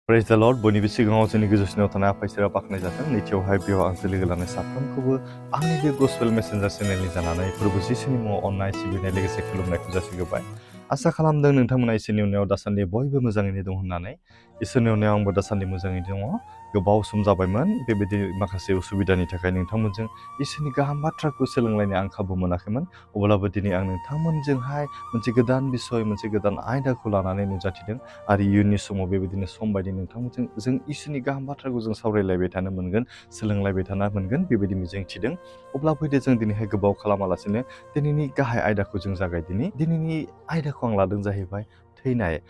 Praise the Lord. बयनिबो सिगाङाव जोंनि गोजौसिनाव थानाय आफा इसोरा बाख्नाय जाथों। नैथियावहाय बेयाव आंजों लोगो लानाय साफ्रोमखौबो आंनि बे गस्पेल मेसेन्जार चेनेलनि जानानै फोरबो जिसुनि मुङाव अननाय सिबिनाय लोगोसे खुलुमनायखौ जासिगोरबाय। आसा खालामदों नोंथांमोना इसोरनि अननायाव दासान्दि बयबो मोजाङैनो दं होननानै। इसोरनि अननायाव आंबो दासान्दि मोजाङैनो दङ। गोबाव सम जाबायमोन बेबायदि माखासे उसुबिदानि थाखाय नोंथांमोनजों इसोरनि गाहाम बाथ्राखौ सोलोंलायनो आं खाबु मोनाखैमोन। अब्लाबो दिनै आं नोंथांमोनजोंहाय मोनसे गोदान बिसय मोनसे गोदान आयदाखौ लानानै नुजाथिदों आरो इयुननि समाव बेबायदिनो सम बायदि नोंथांमोनजों जों इसोरनि गाहाम बाथ्राखौ जों सावरायलायबाय थानो मोनगोन, सोलोंलायबाय थानो मोनगोन बेबायदि मिजिं थिदों। अब्ला फैदो जों दिनैहाय गोबाव खालामालासिनो दिनैनि गाहाय आयदाखौ जों जागायदिनि। दिनैनि आयदाखौ आं लादों जाहैबाय थैनाय।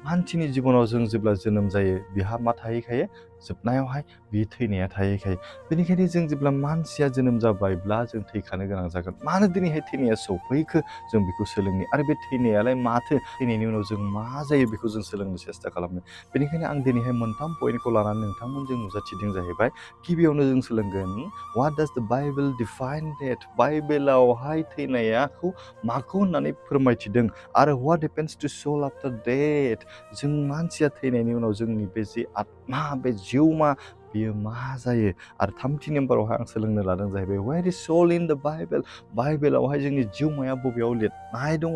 मानसिनि जिबनाव जों जेब्ला जोनोम जायो बिहा मा थाहैखायो? जोबनायावहाय बि थैनाया थाहैखायो। बेनिखायनो जों जेब्ला मानसिया जोनोम जाबायब्ला जों थैखानो गोनां जागोन। मानो दिनैहाय थैनाया सफैखो जों बेखौ सोलोंनि आरो बे थैनायालाय माथो? थैनायनि उनाव जों मा जायो बेखौ जों सोलोंनो सेस्था खालामनो। बेनिखायनो आं दिनैहाय मोनथाम पइन्टखौ लानानै नोंथांमोनजों नुजाथिदों जाहैबाय। गिबियावनो जों सोलोंगोन व्हाट डाज द बाइबल डिफाइन डेथ? बाइबेलावहाय थैनायाखौ माखौ होननानै फोरमायथिदों आरो व्हाट हेपेन्स टु सोल आफ्टर डेथ? जों मानसिया थैनायनि उनाव जोंनि बे जे आत्मा बे जिउमा बियो मा जायो? आरो थामथि नाम्बारावहाय आं सोलोंनो लादों जाहैबाय where is soul in the Bible? बाइबेलावहाय जोंनि जिउमाया बबेयाव लिरनाय दङ?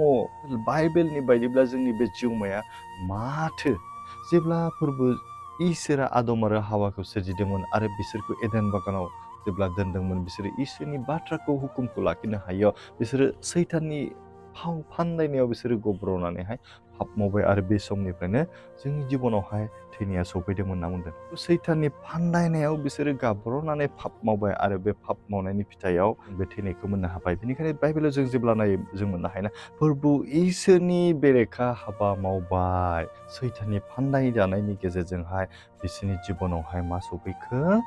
बाइबेलनि बायदिब्ला जोंनि बे जिउमाया माथो? जेब्ला फोरबो इसोरा आदम आरो हावाखौ सोरजिदोंमोन आरो बिसोरखौ एडेन बागानाव जेब्ला दोनदोंमोन बिसोरो इसोरनि बाथ्राखौ हुकुमखौ लाखिनो हायो। बिसोरो सैताननि फाव फान्दायनायाव बिसोरो गब्र'नानैहाय पाप मावबाय आरो बे समनिफ्रायनो जोंनि जिबनावहाय थैनाया सफैदोंमोन होनना बुंदों। सैताननि फान्दायनायाव बिसोरो गाब्र'नानै पाप मावबाय आरो बे पाप मावनायनि फिथाइयाव बे थैनायखौ मोननो हाबाय। बेनिखायनो बाइबेलाव जों जेब्ला नायो जों मोननो हायोना फोरबो इसोरनि बेरेखा हाबा मावबाय। सैताननि फान्दाय जानायनि गेजेरजोंहाय बिसोरनि जिबनावहाय मा सफैखो?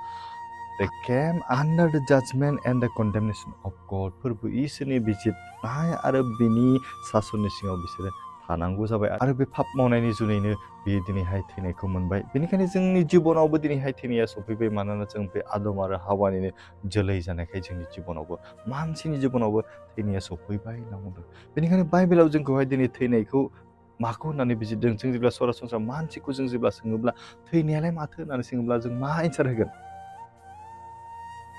They came under the judgment and the condemnation of God. फोरबो इसोरनि बिजिरनाय आरो बिनि सासननि सिङाव बिसोरो थानांगौ जाबाय आरो बे पाप मावनायनि जुनैनो बियो दिनैहाय थैनायखौ मोनबाय। बेनिखायनो जोंनि जिबनावबो दिनैहाय थैनाया सफैबाय। मानोना जों बे आदम आरो हावानिनो जोलै जानायखाय जोंनि जिबनावबो मानसिनि जिबनावबो थैनाया सफैबाय होनना बुंदों। बेनिखायनो बाइबेलाव जोंखौहाय दिनै थैनायखौ माखौ होननानै बिजिरदों? जों जेब्ला सरासनस्रा मानसिखौ जों जेब्ला सोङोब्ला थैनायालाय माथो होननानै सोङोब्ला जों मा एन्सार होगोन?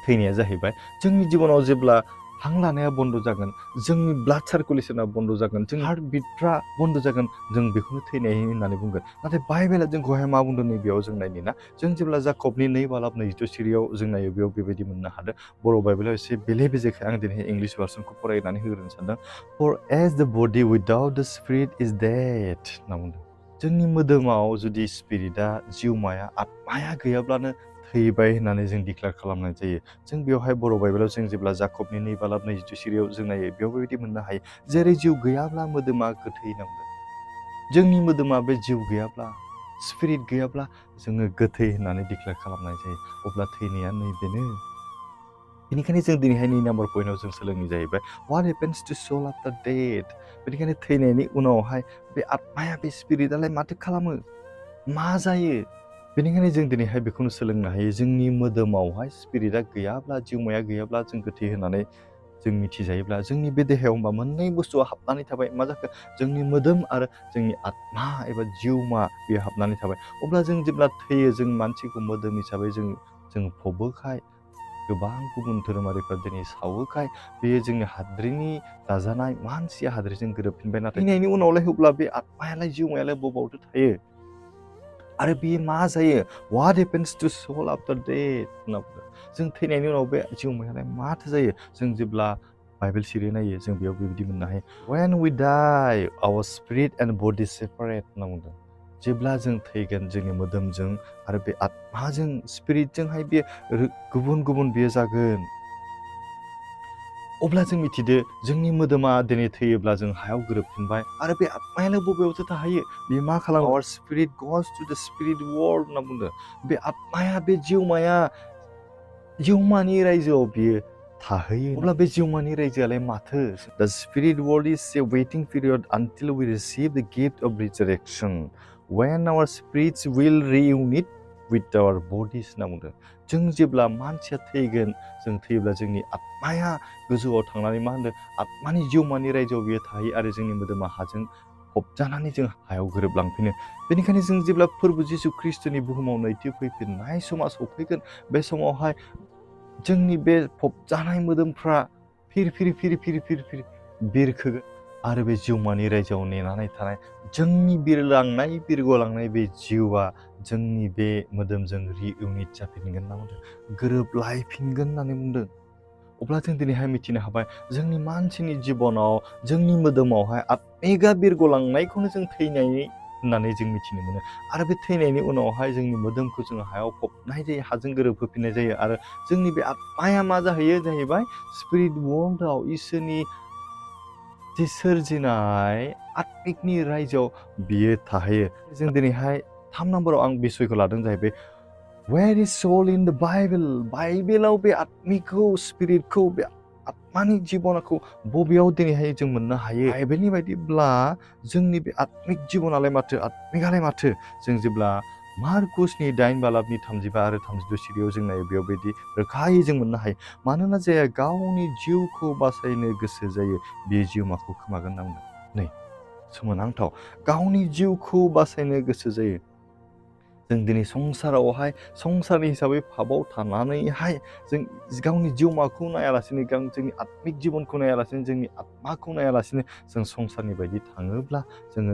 थैनाया जाहैबाय जोंनि जिबनाव जेब्ला हां लानाया बन्द जागोन, जोंनि ब्लाड सार्कुलेसना बन्द जागोन, जों हार्ट बिटफ्रा बन्द जागोन, जों बेखौनो थैनाय होननानै बुंगोन। नाथाय बाइबेला जोंखौहाय मा बुंदों नैबेयाव जों नायनि ना। जों जेब्ला जाकबनि 2:22 सिरियाव जों नायो बेयाव बेबायदि मोननो हादों। बर' बाइबेलाव एसे बेले बेजेखाय आं दिनै इंलिश भार्सनखौ फरायनानै होग्रोनो सानदों। For as the body without the spirit is dead होनना बुंदों। जोंनि मोदोमाव जुदि स्पिरिटआ जिउमाया आत्माया गैयाब्लानो थैबाय होननानै जों डिक्लेयार खालामनाय जायो। जों बेवहाय बर' बाइबेलाव जों जेब्ला जाकबनि 2:22 सिरियाव जों नायो बेयाव बेबायदि मोननो हायो। जेरै जिउ गैयाब्ला मोदोमा गोथै होनना बुंदों। जोंनि मोदोमा बे जिउ गैयाब्ला स्पिरिट गैयाब्ला जोङो गोथै होननानै डिक्लेयार खालामनाय जायो। अब्ला थैनाया नैबेनो। बेनिखायनो जों दिनैहाय 2 नाम्बार पइन्टआव जों सोलोंनाय जाहैबाय व्हाट हेपेन्स टु सोल आफ्टर डेथ? बेनिखायनो थैनायनि उनावहाय बे आत्माया बे स्पिरिटआलाय माथो खालामो? मा जायो? बेनिखायनो जों दिनैहाय बेखौनो सोलोंनो हायो। जोंनि मोदोमावहाय स्पिरिटआ गैयाब्ला जिउमाया गैयाब्ला जों गोथै होननानै जों मिथिजायोब्ला जोंनि बे देहायाव होमबा मोननै बुस्थुआ हाबनानै थाबाय। मा जाखो? जोंनि मोदोम आरो जोंनि आत्मा एबा जिउमा बेयो हाबनानै थाबाय। अब्ला जों जेब्ला थैयो जों मानसिखौ मोदोम हिसाबै जों फबोखाय गोबां गुबुन धोरोमारिफ्रा दिनै सावोखाय बेयो जोंनि हाद्रिनि दाजानाय मानसिया हाद्रिजों गोरोबफिनबाय। नाथाय थैनायनि उनावलाय अब्ला बे आत्मायालाय जिउमायालाय बबावथो थायो? आरो बेयो मा जायो? व्हाट हेपेन्स टु सोल आफ्टर डेथ होनना बुंदों। जों थैनायनि उनाव बे जिउमायालाय माथो जायो? जों जेब्ला बाइबेल सिरि नायो जों बेयाव बेबायदि मोननो हायो when we die our spirit and body separate होनना बुंदों। जेब्ला जों थैगोन जोंनि मोदोमजों आरो बे आत्माजों स्पिरिटजोंहाय बे गुबुन गुबुन बेयो जागोन। अब्ला जों मिथिदो जोंनि मोदोमा दिनै थैयोब्ला जों हायाव गोरोबफिनबाय आरो बे आत्मायानो बबेयावथो थाहैयो? बेयो मा खालामो? our spirit goes to the spirit world होनना बुंदों। बे आत्माया बे जिउमानि रायजोआव बियो थाहैयो। अब्ला बे जिउमानि रायजोआलाय माथो? The spirit world is a waiting period until we receive the gift of resurrection when our spirits will reunite with our bodies होनना बुंदों। जों जेब्ला मानसिया थैगोन, जों थैयोब्ला जोंनि आत्माया गोजौआव थांनानै मा होनदों? आत्मानि जिउमानि रायजोआव बियो थाहैयो आरो जोंनि मोदोमा हाजों फबजानानै जों हायाव गोरोबलांफिनो। बेनिखायनो जों जेब्ला फोरबो जिसु ख्रिस्टनि बुहुमाव नैथि फैफिननाय समा सफैगोन, बे समावहाय जोंनि बे फबजानाय मोदोमफ्रा फिर बिरखोगोन आरो बे जिउमानि रायजोआव नेनानै थानाय जोंनि बिरगलांनाय बे जिउआ जोंनि बे मोदोमजों रिइउनिट जाफिनगोन होनना बुंदों, गोरोबलायफिनगोन होननानै बुंदों। अब्ला जों दिनैहाय मिथिनो हाबाय जोंनि मानसिनि जिबनाव जोंनि मोदोमावहाय आत्मिका बिरगलांनायखौनो जों थैनाय होननानै जों मिथिनो मोनो। आरो बे थैनायनि उनावहाय जोंनि मोदोमखौ जों हायाव फबनाय जायो, हाजों गोरोबहोफिननाय जायो आरो जोंनि बे आत्माया मा जाहैयो जाहैबाय स्पिरिट वर्ल्डआव इसोरनि जे सोरजिनाय आत्मिकनि रायजोआव बियो थाहैयो। जों दिनैहाय 3 नम्बराव आं बिसयखौ लादों जाहैबाय Where is soul in the Bible? बाइबेलाव बे आत्मिकखौ, स्पिरिटखौ, बे आत्मानि जिबनखौ बबेयाव दिनैहाय जों मोननो हायो? बाइबेलनि बायदिब्ला जोंनि बे आत्मिक जिबनालाय माथो, आत्मिकालाय माथो? जों जेब्ला मार्कुसनि 8 बालाबनि 35 आरो 36 सिरियाव जों नायो, बेयाव बिदि रोखायै जों मोननो हायो। मानोना जाया गावनि जिउखौ बासायनो गोसो जायो, बे जिउमाखौ खोमागोन होनना बुंदों। नै सोमोनांथाव, गावनि जिउखौ बासायनो गोसो जायो। जों दिनै संसारावहाय संसारनि हिसाबै पाबाव थानानैहाय जों गावनि जिउमाखौ नायालासिनो, जोंनि आत्मिक जिबनखौ नायालासिनो, जोंनि आत्माखौ नायालासिनो जों संसारनि बायदि थाङोब्ला जोङो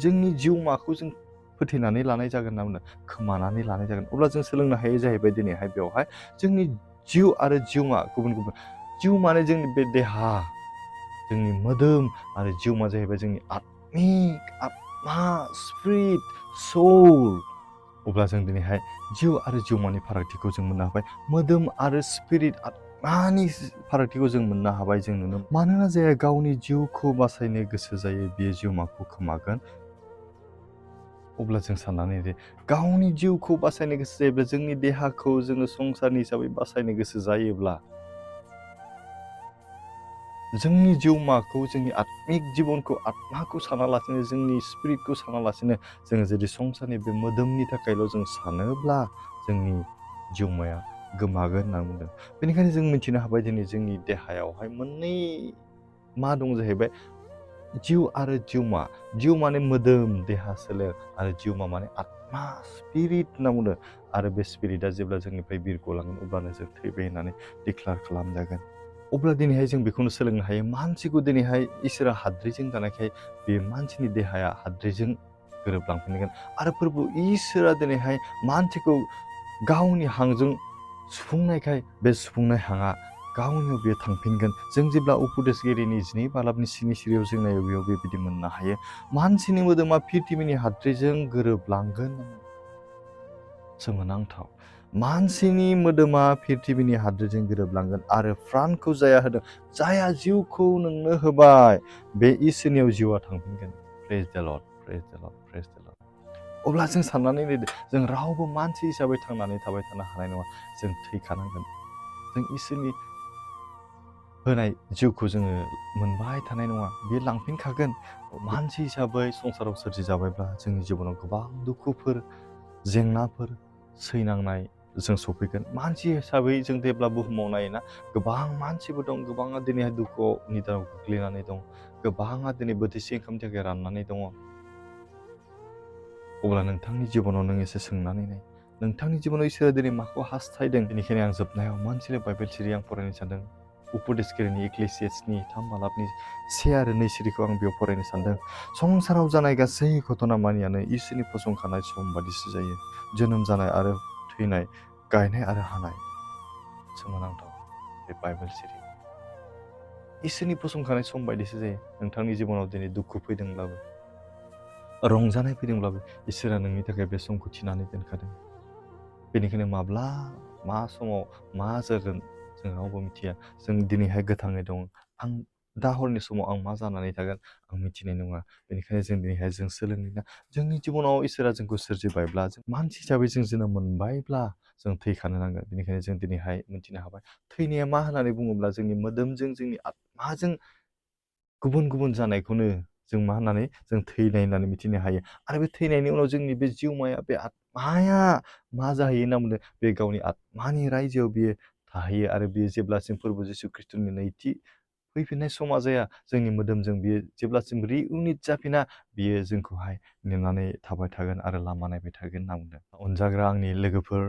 जोंनि जिउमाखौ जों फोथैनानै लानाय जागोन होनना बुंदों, खोमानानै लानाय जागोन। अब्ला जों सोलोंनो हायो जाहैबाय दिनैहाय बेवहाय जोंनि जिउ आरो जिउमा गुबुन गुबुन। जिउ माने जोंनि बे देहा, जोंनि मोदोम, आरो जिउमा जाहैबाय जोंनि आत्मिक, आत्मा, स्पिरिट, सोल। अब्ला जों दिनैहाय जिउ आरो जिउमानि फारागथिखौ जों मोननो हाबाय, मोदोम आरो स्पिरिट आत्मानि फारागथिखौ जों मोननो हाबाय। जों नुनो मानोना जाया गावनि जिउखौ बासायनो गोसो जायो, बे जिउमाखौ खोमागोन। अब्ला जों साननानै दे गावनि जिउखौ बासायनो गोसो जायोब्ला, जोंनि देहाखौ जोङो संसारनि हिसाबै बासायनो गोसो जायोब्ला, जोंनि जिउमाखौ, जोंनि आत्मिक जिबनखौ, आत्माखौ सानालासिनो, जोंनि स्पिरिटखौ सानालासिनो जोङो जुदि संसारनि बे मोदोमनि थाखायल' जों सानोब्ला जोंनि जिउमाया गोमागोन होनना बुंदों। बेनिखायनो जों मिथिनो हाबाय दिनै जोंनि देहायावहाय मोननै मा दं जाहैबाय, जिउ आरो जिउमा। जिउ माने मोदोम, देहा, सोलेर, आरो जिउमा माने आत्मा, स्पिरिट होनना बुंदों। आरो बे स्पिरिटआ जेब्ला जोंनिफ्राय बिरगलांगोन अब्लानो जों थैबाय होननानै डिक्लार खालामजागोन। अब्ला दिनैहाय जों बेखौनो सोलोंनो हायो, मानसिखौ दिनैहाय इसोरा हाद्रिजों दानायखाय बे मानसिनि देहाया हाद्रिजों गोरोबलांफिनगोन। आरो फोरबो इसोरा दिनैहाय मानसिखौ गावनि हांजों सुफुंनायखाय बे सुफुंनाय हाङा गावनियाव बेयो थांफिनगोन। जों जेब्ला उपदेशगिरिनि 2 बालाबनि 7 सिरियाव जों नायो, बेयाव बेबायदि मोननो हायो, मानसिनि मोदोमा पृथिबिनि हाद्रिजों गोरोबलांगोन। सोमोनांथाव, मानसिनि मोदोमा पृथिबिनि हाद्रिजों गोरोबलांगोन। आरो प्राणखौ जाया होदों, जाया जिउखौ नोंनो होबाय, बे इसोरनियाव जिउआ थांफिनगोन। प्रेज द लर्ड, प्रेज द लर्ड, प्रेज द लर्ड। अब्ला जों साननानै नायदो, जों रावबो मानसि हिसाबै थांनानै थाबाय थानो हानाय नङा, जों थैखानांगोन। जों इसोरनि होनाय जिउखौ जोङो मोनबाय थानाय नङा, बेयो लांफिनखागोन। मानसि हिसाबै संसाराव सोरजिजाबायब्ला जोंनि जिबनाव गोबां दुखुफोर, जेंनाफोर, सैनांनाय जों सफैगोन। मानसि हिसाबै जों जेब्ला बुहुमाव नायोना, गोबां मानसिबो दं, गोबाङा दिनैहाय दुखुआव निदाराव गोग्लैनानै दं, गोबाङा दिनै बोथिसे ओंखामनि थाखाय राननानै दङ। अब्ला नोंथांनि जिबनाव नों एसे सोंनानै नाय, नोंथांनि जिबनाव इसोरा दिनै माखौ हास्थायदों? बेनिखायनो आं जोबनायाव मोनसेल' बाइबेल सिरि आं फरायनो सानदों, उपदेशगिरिनि Ecclesiastes 3 बालाबनि 1 आरो 2 सिरिखौ आं बेयाव फरायनो सानदों। संसाराव जानाय गासै घटना मानियानो इसोरनि फसंखानाय सम बादिसो जायो, जोनोम जानाय आरो थैनाय, गायनाय आरो हानाय। सोमोनांथाव, बे बाइबेल सिरि इसोरनि फसंखानाय सम बायदिसो जायो। नोंथांनि जिबनाव दिनै दुखु फैदोंब्लाबो, रंजानाय फैदोंब्लाबो, इसोरा नोंनि थाखाय बे समखौ थिनानै दोनखादों। बेनिखायनो माब्ला मा समाव मा जागोन जों रावबो मिथिया। जों दिनैहाय गोथाङै दं, आं दा हरनि समाव आं मा जानानै थागोन आं मिथिनाय नङा। बेनिखायनो जों दिनैहाय जों सोलोंनो, जोंनि जिबनाव इसोरा जोंखौ सोरजिबायब्ला, जों मानसि हिसाबै जों जोनोम मोनबायब्ला जों थैखानो नांगोन। बेनिखायनो जों दिनैहाय मिथिनो हाबाय, थैनाया मा होननानै बुङोब्ला जोंनि मोदोमजों, जोंनि आत्माजों गुबुन गुबुन जानायखौनो जों मा होननानै जों थैनाय होननानै मिथिनो हायो। आरो बे थैनायनि उनाव जोंनि बे जिउमाया, बे आत्माया मा जाहैयो होनना बुंदों, बे गावनि आत्मानि रायजोआव बियो थाहैयो। आरो बियो जेब्लासिम फोरबो जिसु ख्रिस्ट'नि नैथि फैफिननाय समा जाया जोंनि मोदोमजों बियो जेब्लासिम रिइउनिट जाफिना बियो जोंखौहाय नेनानै थाबाय थागोन आरो लामा नायबाय थागोन होनना बुंदों। अनजाग्रा आंनि लोगोफोर,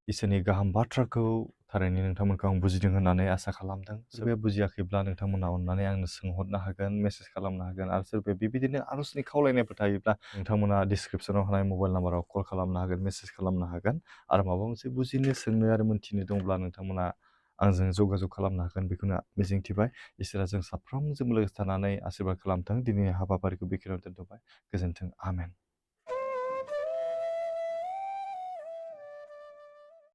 इसोरनि गाहाम बाथ्राखौ थारैनो नोंथांमोनखौ आं बुजिदों होननानै आसा खालामदों। सोरबाया बुजियाखैब्ला नोंथांमोना अननानै आंनो सोंहरनो हागोन, मेसेज खालामनो हागोन आरो सोरबाया बेबायदिनो आर'जनि खावलायनायफोर थायोब्ला नोंथांमोना डिसक्रिपसनाव होनाय मबाइल नाम्बाराव कल खालामनो हागोन, मेसेज खालामनो हागोन आरो माबा मोनसे बुजिनो, सोंनो आरो मोन्थिनो दंब्ला नोंथांमोना आंजों जगाजग खालामनो हागोन बेखौनो मिजिंथिबाय। इसोरा जों साफ्रोमजों लोगोसे थानानै आशीर्बाद खालामथों। दिनैनि हाबाफारिखौ बेखिनियाव दोनथ'बाय। गोजोन्थों। आमेन।